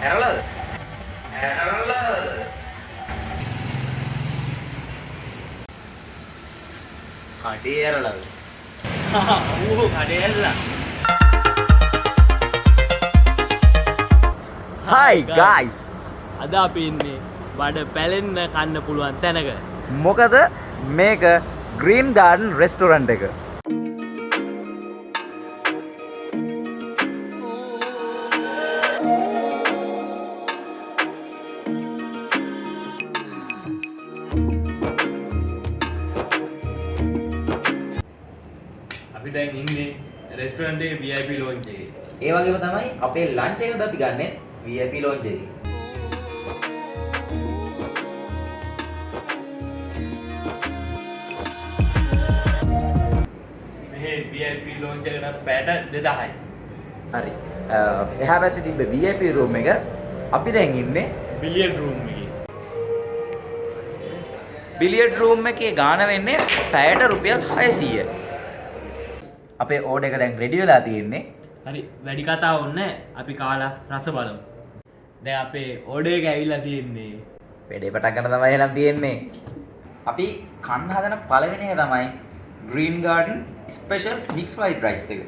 ඇරලාද? ඇරලාද? කඩේ ඇරලාද? ඌ කඩේ ඇරලා. Hi guys. අද අපි ඉන්නේ බඩ පැලෙන්න කන්න පුළුවන් තැනක. මොකද මේක ග්‍රීන් ගාඩන් රෙස්ටෝරන්ට් එක. අපි දැන් ඉන්නේ රෙස්ටෝරන්ට් එකේ VIP lounge එකේ. ඒ වගේම තමයි අපේ ලන්ච් එකද අපි ගන්නෙ VIP lounge එකේ. මෙහි VIP lounge එකට පැයට 2000යි. හරි. එහා පැත්තේ තිබ්බ VIP room එක අපි දැන් ඉන්නේ බිලියඩ් රූම් එකේ. බිලියඩ් රූම් එකේ ගාන වෙන්නේ පැයට රුපියල් 600. අපේ ඕඩර් එක දැන් රෙඩි වෙලා තියෙන්නේ. හරි, වැඩි කතා ඕනේ අපි කාලා රස බලමු. දැන් අපේ ඕඩර් එක ඇවිල්ලා තියෙන්නේ. වැඩේ පටන් ගන්න තමයි එහෙනම් තියෙන්නේ. අපි කන්න හදන පළවෙනි එක තමයි green garden special mix fried rice එක.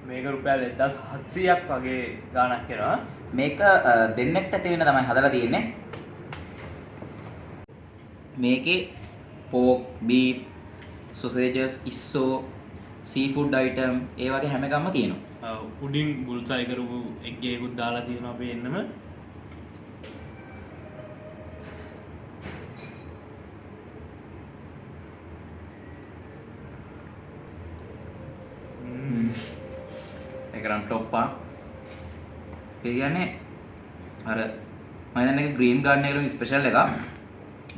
මේක රුපියල් 1700ක් වගේ ගාණක් වෙනවා. මේක දෙන්නෙක්ට ඇති වෙන තමයි හදලා තියෙන්නේ. මේකේ pork, beef, sausages, ඉස්සෝ, seafood item ඒ වගේ හැම එකක්ම තියෙනවා. උඩින් බුල්සයි කරපු එග් එකකුත් දාලා තියෙනවා අපි එන්නම. ඒක නම් ටොප් ආ. ඒ කියන්නේ අර මම හිතන්නේ ඒක ග්‍රීන් ගාඩන් එකේම ස්පෙෂල් එකක්.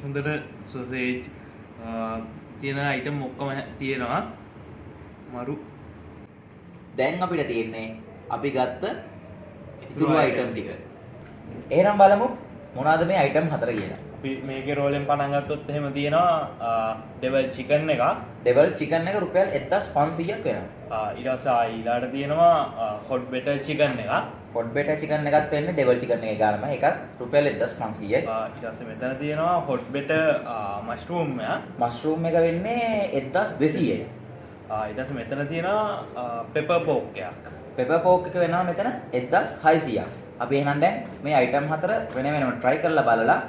හොඳට සොසේජ් තියෙන අයිටම් ඔක්කොම තියෙනවා. මරු. දැන් අපිට තියෙන්නේ අපි ගත්ත ඉතුරු අයිටම් ටික. එහෙනම් බලමු මොනවද මේ අයිටම් හතර කියලා. අපි මේකේ රෝලෙන් පටන් ගත්තොත් එහෙම තියෙනවා ඩෙවල් චිකන් එකක්. ඩෙවල් චිකන් එක රුපියල් 1500ක් වෙනවා. ඊට පස්සේ ආයි ඊළාට තියෙනවා හොට් බෙටර් චිකන් එකක්. හොට් බෙටර් චිකන් එකත් වෙන්නේ ඩෙවල් චිකන් එකේ ගානම. ඒකත් රුපියල් 1500යි. ඊට පස්සේ මෙතන තියෙනවා හොට් බෙටර් මෂ්රූම් එක. මෂ්රූම් එක වෙන්නේ 1200යි. ඊට පස්සේ මෙතන තියෙනවා පෙපර් පෝක් එකක්. පෙපර් පෝක් එක වෙනවා මෙතන 1600ක්. අපි එහෙනම් දැන් මේ අයිටම් හතර වෙන වෙනම try කරලා බලලා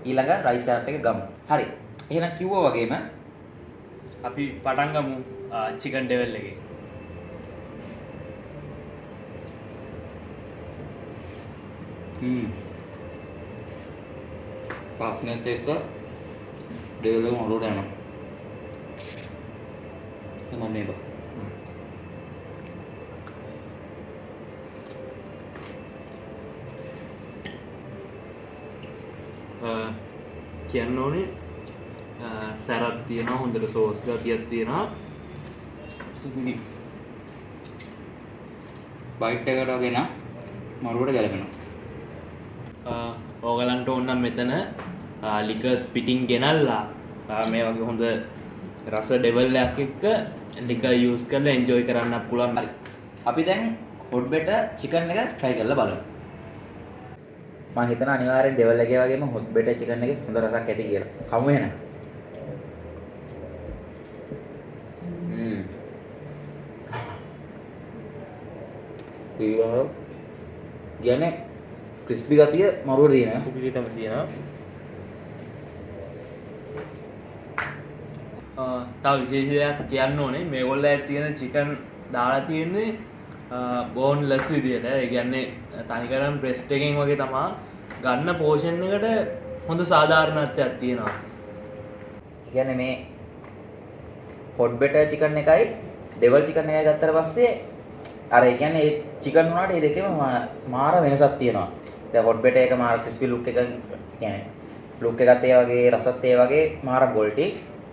ඊළඟ රයිස් එකත් එක්ක ගමු. හරි. එහෙනම් කිව්වා වගේම අපි පටන් ගමු චිකන් ඩෙවල් එකේ. රස්නෙත් එක්ක ඩෙවල් එක ඔලුවට යනවා. මම මේක. කියන්න ඕනේ සැරක් තියෙනවා, හොඳට සෝස් ගතියක් තියෙනවා. සුපිරි. බයිට් එකට වගේ නම් මරුවට ගැලපෙනවා. ඕගලන්ට ඕන නම් මෙතන ලිකර්ස් පිටින් ගෙනල්ලා මේ වගේ හොඳ රස ඩෙවල් එකක් එක්ක ලිකර් යූස් කරලා එන්ජොයි කරන්න පුළුවන්. හරි. අපි දැන් හොට් බෙටර් චිකන් එක try කරලා බලමු. මම හිතනවා අනිවාර්යෙන් ඩෙවල් එකේ වගේම හොට් බෙටර් චිකන් එකේ හොඳ රසක් ඇති කියලා. කමු එහෙනම්. ඊළඟ කියන්නේ ක්‍රිස්පි ගතිය මරුවට තියෙනවා. සුපිරිටම තියෙනවා. තව විශේෂ දෙයක් කියන්න ඕනේ, මේගොල්ලෝ ඇත් තියෙන චිකන් දාලා තියෙන්නේ බෝන්ලස් විදියට. ඒ කියන්නේ තනිකරම බ්‍රෙස්ට් එකෙන් වගේ තමා ගන්න පෝෂන් එකට හොඳ සාධාරණත්වයක් තියෙනවා. ඒ කියන්නේ මේ හොට් බෙටර් චිකන් එකයි ඩෙවල් චිකන් එකයි ගත්තට පස්සේ අර ඒ කියන්නේ ඒ චිකන් වුණාට ඒ දෙකේම මාර වෙනසක් තියෙනවා. දැන් හොට් බෙටර් එක මාර ක්‍රිස්පි ලුක් එක, කියන්නේ ලුක් එකත් ඒ වගේ රසත් ඒ වගේ මාර ක්වොලිටි.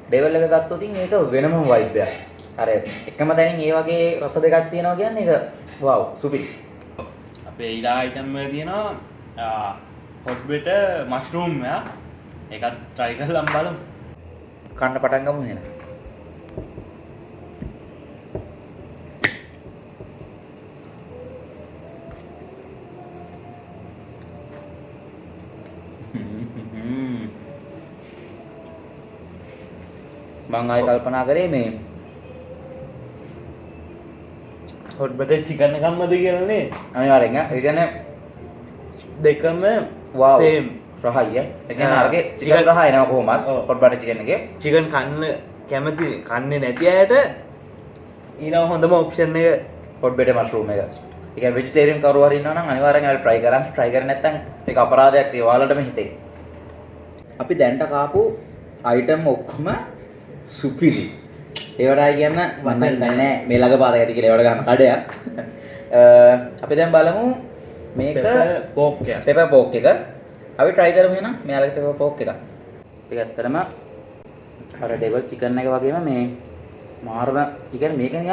ඩෙවල් එක ගත්තොත් ඉතින් ඒක වෙනම වයිබ් එකක්. අර එකම තැනින් ඒ වගේ රස දෙකක් තියෙනවා කියන්නේ ඒක වව් සුපිරි. අපේ ඊළඟ අයිටම් එක තියෙනවා හොට් බෙටර් මෂ්රූම් එක. ඒකත් try කරලා බලමු. කන්න පටන් ගමු එහෙනම්. මං ආයෙ කල්පනා කරේ මේ හොට් බටර් චිකන් එකක්මද කියලා නේ. අනිවාර්යෙන් ඈ. ඒ කියන්නේ දෙකම වාව් සේම් රහයි ඈ. ඒ කියන්නේ අරගේ චිකන් රහ එනවා කොහොමත් හොට් බටර් චිකන් එකේ. චිකන් කන්න කැමති කන්නේ නැති අයට ඊළඟ හොඳම ඔප්ෂන් එක හොට් බටර් මෂ්රූම් එක. ඒ කියන්නේ වෙජිටේරියන් කරුව හරි ඉන්නවා නම් අනිවාර්යෙන් ඔයාලා try කරන්න. try කරේ නැත්නම් ඒක අපරාධයක් ඒ ඔයාලටම හිතේ. අපි දැන්ට කාපු අයිටම් ඔක්කොම සුපිරි. ඒවට ආයි කියන්න මම හිතන්නේ නෑ මේ ළඟ පාරක් ඇති කියලා ඒවට ගන්න කඩයක්. අපි දැන් බලමු මේක පෝක් එක. පෙපර් පෝක් එක. අපි try කරමු එහෙනම් මෙයාලගේ පෙපර් පෝක් එක. ඒක ඇත්තටම අර ඩෙවල් චිකන් එක වගේම මේ මාරම ඒ කියන්නේ මේක නිකන්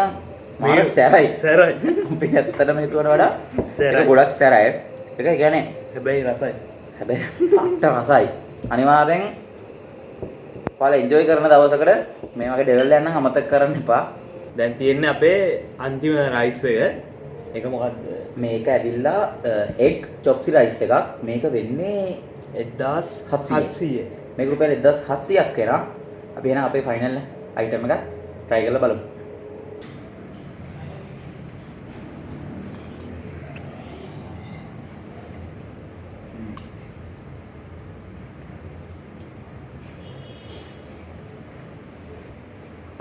මාර සැරයි. සැරයි. අපි ඇත්තටම හිතුවට වඩා සැරයි. ඒක ගොඩක් සැරයි. ඒක ඒ කියන්නේ හැබැයි රසයි. හැබැයි පට්ට රසයි. අනිවාර්යෙන් ඔයාලා එන්ජොයි කරන දවසකට මේ වගේ ඩෙවල් යන්න අමතක කරන්න එපා. දැන් තියෙන්නේ අපේ අන්තිම රයිස් එක. ඒක මොකද්ද? මේක ඇවිල්ලා එග් චොප්සි රයිස් එකක්. මේක වෙන්නේ 1700. මේක රුපියල් 1700ක් වෙනවා. අපි එහෙනම් අපේ ෆයිනල් අයිටම් එකත් try කරලා බලමු.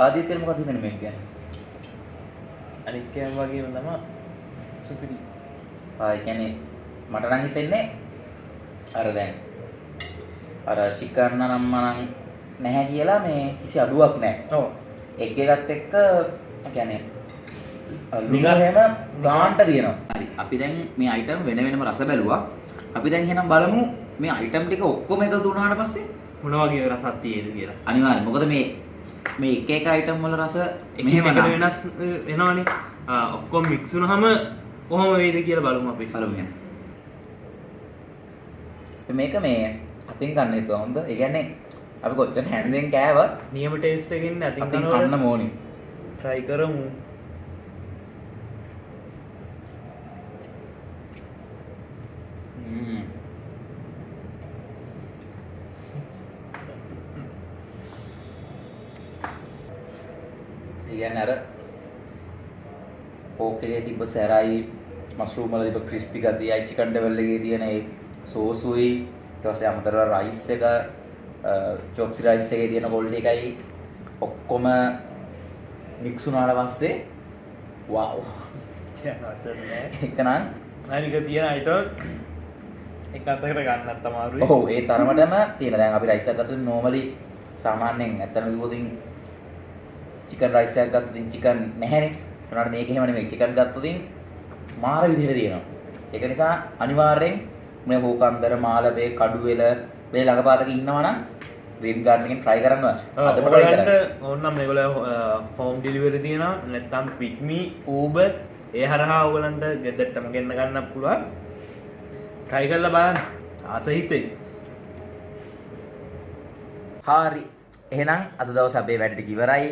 ආදිත්‍යර මොකද හිතන්නේ මේක ගැන? අනිත් කෑම වගේම තමයි සුපිරි. ආ ඒ කියන්නේ මට නම් හිතෙන්නේ අර දැන් අර චිකන් නම් මනම් නැහැ කියලා මේ කිසි අඩුවක් නැහැ. ඔව්. එග් එකත් එක්ක ඒ කියන්නේ නිකන් එහෙම ගාන්ට තියෙනවා. හරි. අපි දැන් මේ අයිටම් වෙන වෙනම රස බැලුවා. අපි දැන් එහෙනම් බලමු මේ අයිටම් ටික ඔක්කොම එකතු වුණාට පස්සේ මොන වගේ රසක් තියෙද කියලා. අනිවාර්යයෙන්. මොකද මේ මේ එක එක අයිටම් වල රස එක මෙහෙම එකට නම් වෙනස් වෙනවනේ. ඔක්කොම මික්ස් වුණාම කොහොම වෙයිද කියලා බලමු අපි. බලමු එහෙනම්. මේක මේ අතින් කන්න හිතුවා හොඳ. ඒ කියන්නේ අපි කොච්චර හැන්දෙන් කෑවත් නියම ටේස්ට් එකකින් අතින් අතින් කනකොට කන්න ඕනි. try කරමු. ඒ කියන්නේ අර පෝක් එකේ තිබ්බ සැරයි, මෂ්රූම් වල තිබ්බ ක්‍රිස්පි ගතියයි, චිකන් ඩෙවල් එකේ තියෙන ඒ සෝසුයි, ඊට පස්සේ අමතරව රයිස් එක, චොප්සි රයිස් එකේ තියෙන ක්වොලිටි එකයි ඔක්කොම මික්ස් වුණාට පස්සේ වව්. කියන්න වචන නෑ. ඒක නම් අනික තියෙන අයිටම් එක අතකට ගන්නත් අමාරුයි. ඔව් ඒ තරමටම තියෙන. දැන් අපි රයිස් එකක් ගත්තොත් නෝමලි සාමාන්‍යයෙන් ඇත්තටම කිව්වොත් චිකන් රයිස් එකක් ගත්තොත් චිකන් නැහැනේ. ඒ වුණාට මේක එහෙම නෙමෙයි. චිකන් ගත්තොත් මාර විදිහට තියෙනවා. ඒක නිසා අනිවාර්යෙන් මේ හෝකන්දර, මාළඹේ, කඩුවෙල මේ ළඟපාතක ඉන්නවා නම් ග්‍රීන් ගාඩන් එකෙන් try කරන්න ඕන. අදම try කරන්න. ඔයාලට ඕන නම් මේගොල්ලෝ හෝම් ඩෙලිවරි තියෙනවා. නැත්නම් පික්මි, Uber ඒ හරහා ඔයගලන්ට ගෙදරටම ගෙන්න ගන්න පුළුවන්. try කරලා බලන්න. ආස හිතෙයි. හරි. එහෙනම් අද දවසේ අපේ වැඩ ටික ඉවරයි.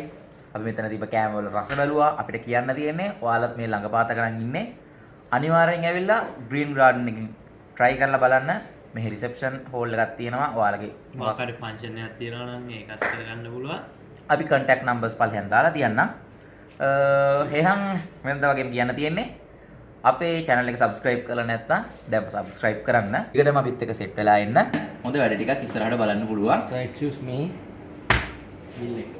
අපි මෙතන තිබ්බ කෑම වල රස බැලුවා. අපිට කියන්න තියෙන්නේ ඔයාලත් මේ ළඟපාතක නම් ඉන්නේ අනිවාර්යෙන් ඇවිල්ලා ග්‍රීන් ගාඩන් එකෙන් try කරලා බලන්න. මෙහි රිසෙප්ෂන් හෝල් එකක් තියෙනවා. ඔයාලගේ මොකක් හරි ෆන්ක්ෂන් එකක් තියෙනවා නම් ඒකත් කරගන්න පුළුවන්. අපි කන්ටැක්ට් නම්බර්ස් පල්ලෙහාන් දාලා තියන්නම්. එහෙනම් වෙනදා වගේම කියන්න තියෙන්නේ අපේ channel එක subscribe කරලා නැත්නම් දැන් subscribe කරන්න. ඊටම අපිත් එක්ක set වෙලා ඉන්න. හොඳ වැඩ ටිකක් ඉස්සරහට බලන්න පුළුවන්. So excuse me. Bill එක.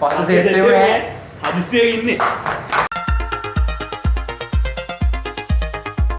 පස්සේ සෙට් වෙමු ඈ. හදිස්සියේ ඉන්නේ.